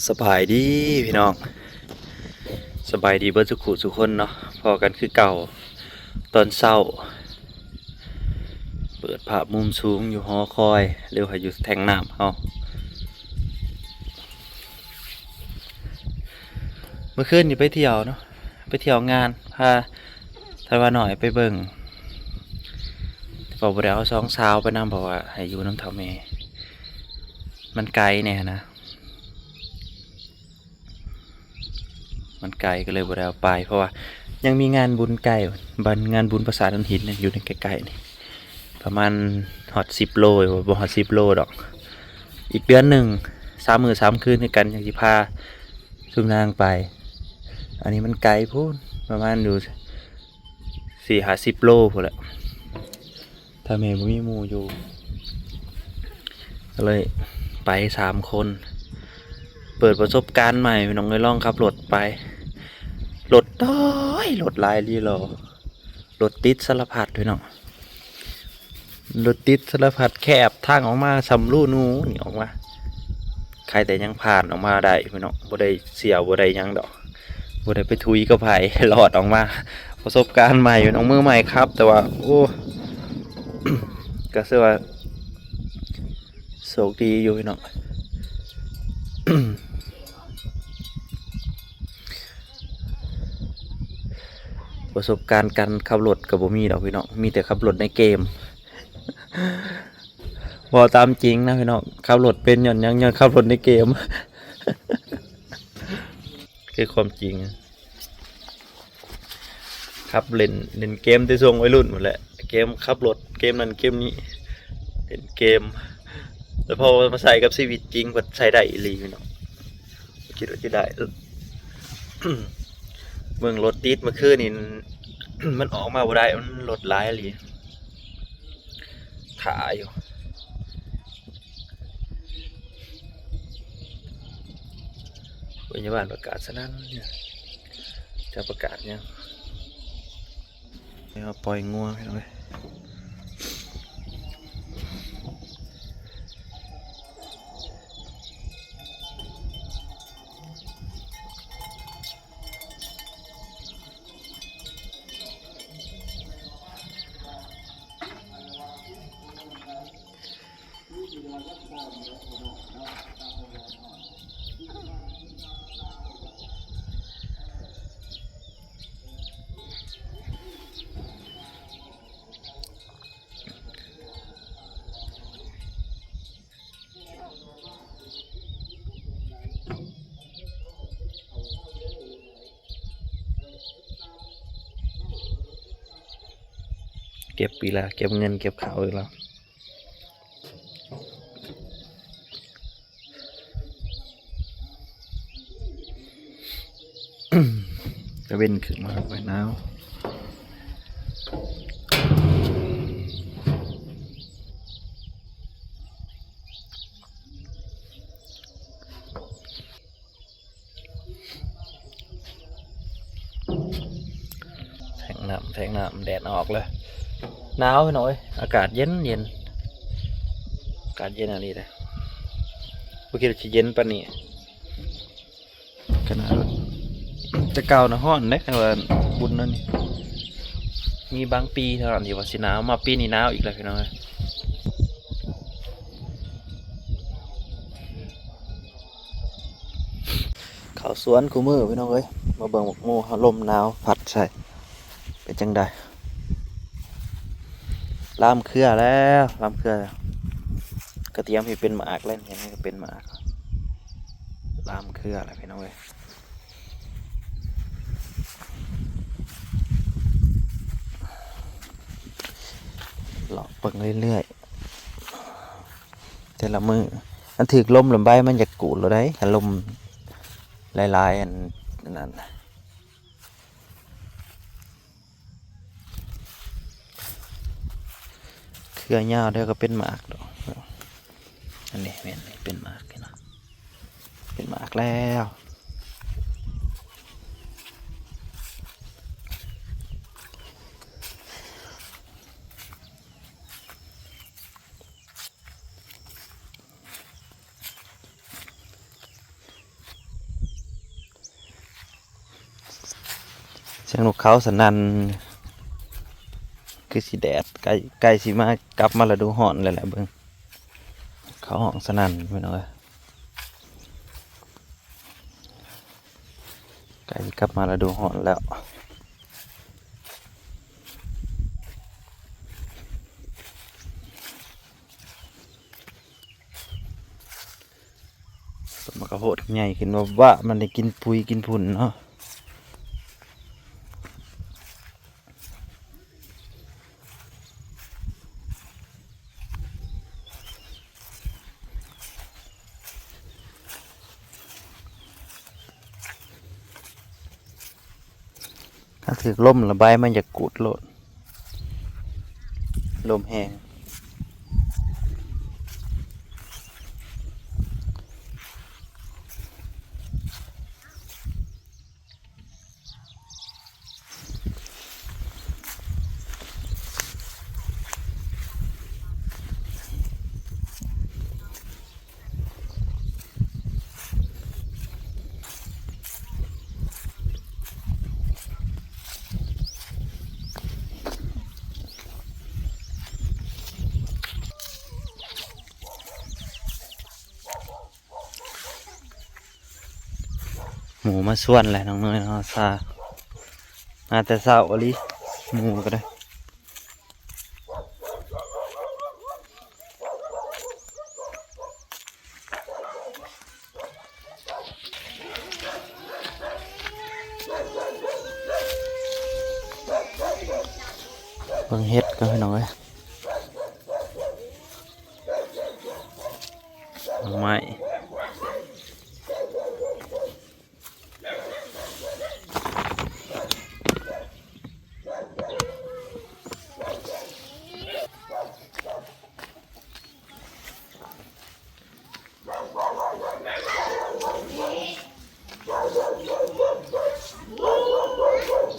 ສະບາຍດີພີ່ນ້ອງ ສະບາຍດີເບິດສຸຂູສຸຄົນເນາະ ພໍ້ກັນຄືເກົ່າຕອນເຊົ້າ. ເປີດພາບມຸມສູງຢູ່ຫໍຄອຍ ຫຼືວ່າຢູ່ແທ່ງນ້ຳເຮົາ. ມື້ຄືນນີ້ໄປທ່ຽວເນາະ ໄປທ່ຽວງານ ພາທາວານ້ອຍໄປເບິ່ງ ແຕ່ວ່າບໍ່ໄດ້ເອົາສອງສາວໄປນຳ ເພາະວ່າໃຫ້ຢູ່ນຳເຖົ້າແມ່ ມັນໄກແດ່ນະ. ມັນໄກກໍເລີຍບໍ່ໄດ້ເອົາໄປ ເພາະວ່າຍັງມີງານບຸນໃກ້ ບ້ານ ງານບຸນປາສາດຫີນນີ້ ຢູ່ໃນໃກ້ໆນີ້ ປະມານຮອດສິບໂລຢູ່ ບໍ່ຮອດສິບໂລດອກ. ອີກເດືອນໜຶ່ງ ສາມມື້ສາມຄືນຄືກັນ ຈັ່ງຊິພາຊຸມນາງໄປ. ອັນນີ້ມັນໄກໂພດ ປະມານຢູ່ສີ່ຫ້າສິບໂລພຸ້ນແຫຼະ. ຖ້າແມ່ບໍ່ມີໝູ່ຢູ່ ກໍເລີຍໄປສາມຄົນ ເປີດປະສົບການໃໝ່ພີ່ນ້ອງເອີຍ ລອງຂັບລົດໄປ ລົດ ໂອ້ຍ ລົດຫຼາຍອີ່ຫຼີ ລົດຕິດສາລະພັດພີ່ນ້ອງ ລົດຕິດສາລະພັດ ແຄບ ທາງອອກມາສ່ຳຮູໜູນີ້ ອອກມາ ໃຄແຕ່ຍັງຜ່ານອອກມາໄດ້ພີ່ນ້ອງ ບໍ່ໄດ້ສ່ຽວ ບໍ່ໄດ້ຫຍັງດອກ ບໍ່ໄດ້ໄປທຸຍກັບໃຜ ລອດອອກມາ. ປະສົບການໃໝ່ພີ່ນ້ອງ ມືໃໝ່ຂັບ ແຕ່ວ່າ ໂອ້ ກໍຖືວ່າໂຊກດີຢູ່ພີ່ນ້ອງ ປະສົບການການຂັບລົດກໍບໍ່ມີດອກພີ່ນ້ອງ ມີແຕ່ຂັບລົດໃນເກມ. ເວົ້າຕາມຈິງນະພີ່ນ້ອງ ຂັບລົດເປັນຍ້ອນຫຍັງ? ຍ້ອນຂັບລົດໃນເກມ ຄືຄວາມຈິງ ຂັບເລ່ນ ເລ່ນເກມແຕ່ຊ່ວງໄວລຸ້ນພຸ້ນແຫຼະ ເກມຂັບລົດ ເກມນັ້ນເກມນີ້ ເລ່ນເກມ ແລ້ວພໍມາໃຊ້ກັບຊີວິດຈິງ ເພິ່ນໃຊ້ໄດ້ອີ່ຫຼີພີ່ນ້ອງ ບໍ່ຄິດວ່າຈະໄດ້. ເບິ່ງລົດຕິດ ເມື່ອຄືນນີ້ມັນອອກມາບໍ່ໄດ້ ມັນລົດຫຼາຍອີ່ຫຼີ ຖ້າຢູ່. ພະຍາບານປະກາດສະນັ້ນ ຈະປະກາດຫຍັງ? ໃຫ້ເຮົາປ່ອຍງົວພີ່ນ້ອງເອີຍ. ເກັບອີກແລ້ວ ເກັບເງິນເກັບເຂົ້າອີກແລ້ວ. ຕາເວັນຂຶ້ນມາ ໂອ້ຍ ໜາວ. ແທງນ້ຳ ແທງນ້ຳ ແດດອອກເລີຍ ໜາວພີ່ນ້ອງເອີຍ ອາກາດເຢັນໆ ອາກາດເຢັນອີ່ຫຼີເດ້ ບໍ່ຄິດວ່າຊິເຢັນປານນີ້ ຂະໜາດແຕ່ເກົ່ານະຮ້ອນເດ້ ຄັນວ່າບຸນນັ້ນນີ້ ມີບາງປີເທົ່ານັ້ນທີ່ວ່າຊິໜາວ ມາປີນີ້ໜາວອີກແລ້ວພີ່ນ້ອງເອີຍ. ເຂົ້າສວນຄູ່ມື້ພີ່ນ້ອງເອີຍ ມາເບິ່ງໝາກໂມເຮົາ ລົມໜາວພັດໃສ່ ເປັນຈັ່ງໃດ? ລາມເຄືອແລ້ວ ລາມເຄືອ ກະຕຽມໃຫ້ເປັນໝາກແລ້ວ ເຫັນໃຫ້ເປັນໝາກ ລາມເຄືອແລ້ວພີ່ນ້ອງເອີຍ. ເລາະເບິ່ງເລື້ອຍໆ ແຕ່ລະມື້ ມັນຖືກລົມລະໃບມັນຢາກກູດໂລດໃດ໋ ຄັນລົມຫຼາຍໆ ອັນ ອັນນັ້ນ ເຄືອຍາວແລ້ວກໍເປັນໝາກດອກ ອັນນີ້ແມ່ນເປັນໝາກເນາະ ເປັນໝາກແລ້ວ. ເ ສຽງນົກເຂົາສະໜັ່ນ ຄືຊິແດດ ໃກ້ ໃກ້ຊິມາ ກັບມາລະດູຮ້ອນແລ້ວແຫຼະ ເບິ່ງ ເຂົາຮ້ອງສະໜັ່ນ ພີ່ນ້ອງເອີຍ. ໃກ້ກັບມາລະດູຮ້ອນແລ້ວ ຕົ້ນໝາກກະໂພດໃຫຍ່ຂຶ້ນວາບວາບ ມັນໄດ້ກິນປຸ໋ຍກິນຝຸ່ນເນາະ. ຄັນຖືກລົມລະໃບມັນຢາກກຸດໂລດ ລົມແຮງ. ໝູມາຊວນແຫຼະ ນ້ອງເນີຍເນາະ ຊາ ມາແຕ່ເຊົ້າອີ່ຫຼີ ໝູກໍໄດ້. ເບິ່ງເຫັດກ່ອນ ພີ່ນ້ອງເອີຍ ໜໍ່ໄມ້.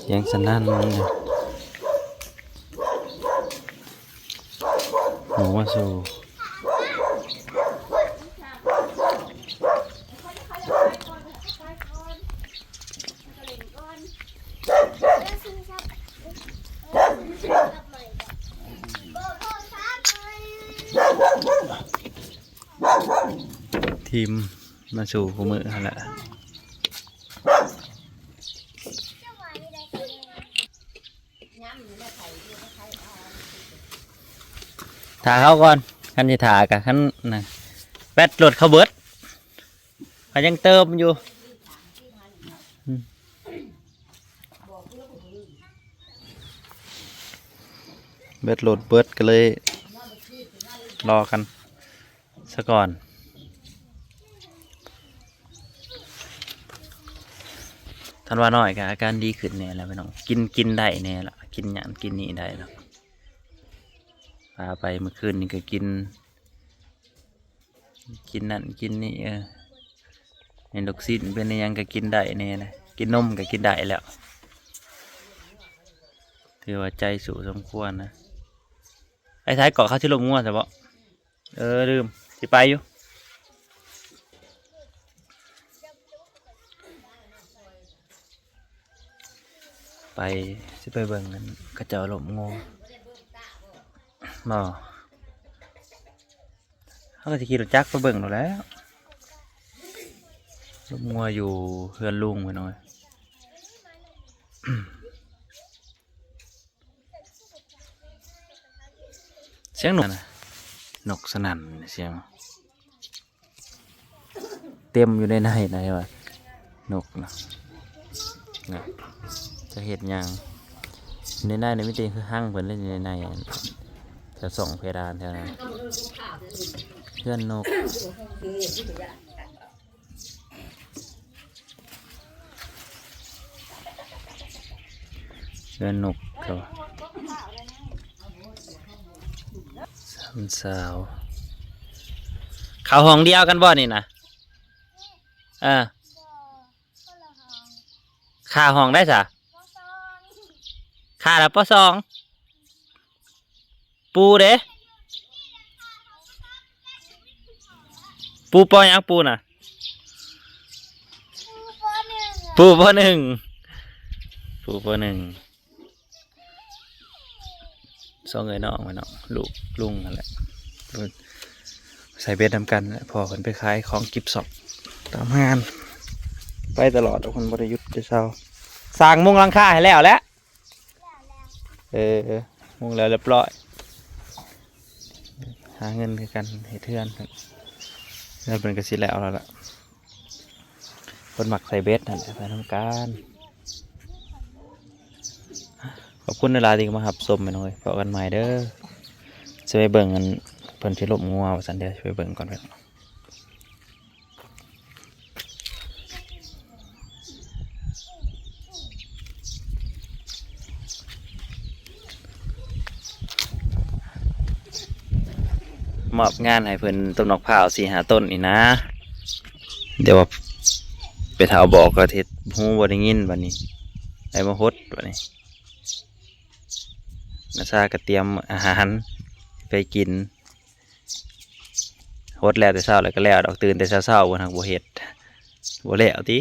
ສຽງສະໜັ່ນ ໝູມາສູ່. ທີມມາສູ່ຄູ່ມື້ຫັ້ນແຫຼະ. ຖ້າເຂົາກ່ອນ ຄັນຊິຖ້າກະ ຄັນນະ ແບັດລົດເຂົາເບິດ ເຂົາຍັງເຕີມຢູ່. ອືມ ແບັດລົດເບິດ ກໍເລີຍລໍກັນ ສະກ່ອນ. ທັນວານ້ອຍກໍອາການດີຂຶ້ນແດ່ແລ້ວພີ່ນ້ອງ ກິນ ກິນໄດ້ແດ່ລະ ກິນຫຍັງກິນນີ້ໄດ້ລະ. ພາໄປມື້ຄືນນີ້ກໍກິນ ກິນນັ້ນກິນນີ້ ເອີ ເປັນລູກຊີ້ນເປັນອີ່ຫຍັງກໍກິນໄດ້ແດ່ນະ ກິນນົມກໍກິນໄດ້ແລ້ວ. ຖືວ່າໃຈສູ້ສົມຄວນນະ. ໄປໃສເກາະ ເຂົາຊິລົມງົວຊະເບາະ? ເອີ ລືມ ຊິໄປຢູ່ ໄປ ຊິໄປເບິ່ງອັນ ເຂົາເຈົ້າລົມງົວ ບໍ່ ເຮົາກໍຊິຂີ່ລົດຈັກໄປເບິ່ງໂລດແຫຼະ ລົມງົວຢູ່ເຮືອນລຸງ ພີ່ນ້ອງເອີຍ. ສຽງນົກນະ ນົກສະໜັ່ນ ສຽງເຕັມຢູ່ໃນໃນນະ ວ່ານົກນະ ນະ ຈະເຮັດຫຍັງ ໃນໃນນີ້ມີແຕ່ຮັງເພິ່ນເລີຍ ໃນໃນ ແຖວຊ່ອງເພດານແຖວນັ້ນ ເຮືອນນົກ. ເຮືອນນົກເຂົາ ສາມສາວ ເຂົ້າຫ້ອງດຽວກັນບໍ່ນີ້ນະ? ເອີ ຂ້າຫ້ອງໄດ້ສະ? ຂ້າລະ ປໍສອງ. ປູເດ້? ປູ ປໍຫຍັງ ປູນະ? ປູ ປໍໜຶ່ງ. ຜູ້ ຜູ້ໜຶ່ງ ສອງເອື້ອຍນ້ອງແມ່ນເນາະ ລູກລຸງຫັ້ນແຫຼະ ໃສ່ເບັດນຳກັນແຫຼະ ພໍ່ເພິ່ນໄປຂາຍຂອງກິບຊອບຕາມງານ ໄປຕະຫຼອດ ເພິ່ນບໍ່ໄດ້ຢຸດໄດ້ເຊົາ. ສ້າງມຸງຫຼັງຄາໃຫ້ແລ້ວແຫຼະ ເອີ ມຸງແລ້ວຮຽບຮ້ອຍ ຫາເງິນຄືກັນເຮັດເຮືອນ ເຮືອນເພິ່ນກໍຊິແລ້ວແລ້ວລະ. ເພິ່ນມັກໃສ່ເບັດຫັ້ນແຫຼະ ໄປນຳກັນ. ຂອບຄຸນຫຼາຍໆທີ່ເຂົ້າມາຮັບຊົມ ພີ່ນ້ອງເອີຍ ພໍ້ກັນໃໝ່ເດີ. ຊິໄປເບິ່ງອັນ ເພິ່ນຊິລົມງົວວ່າຊັ້ນ ດຽວຊິໄປເບິ່ງກ່ອນ ພີ່ນ້ອງ. ມອບງານໃຫ້ເພິ່ນຕົ້ນໝາກພ້າວສີ່ຫ້າຕົ້ນນີ້ນະ ດຽວວ່າໄປເຖົ້າບອກກໍເຮັດຫູບໍ່ໄດ້ຍິນ ບາດນີ້ໄດ້ມາຫົດ ບາດນີ້ ນາຊາກໍຕຽມອາຫານໄປກິນ ຫົດແລ້ວແຕ່ເຊົ້າແລ້ວກໍແລ້ວດອກ ຕື່ນແຕ່ເຊົ້າໆ ພຸ້ນຫາກບໍ່ເຮັດ ບໍ່ແລ້ວຕິ.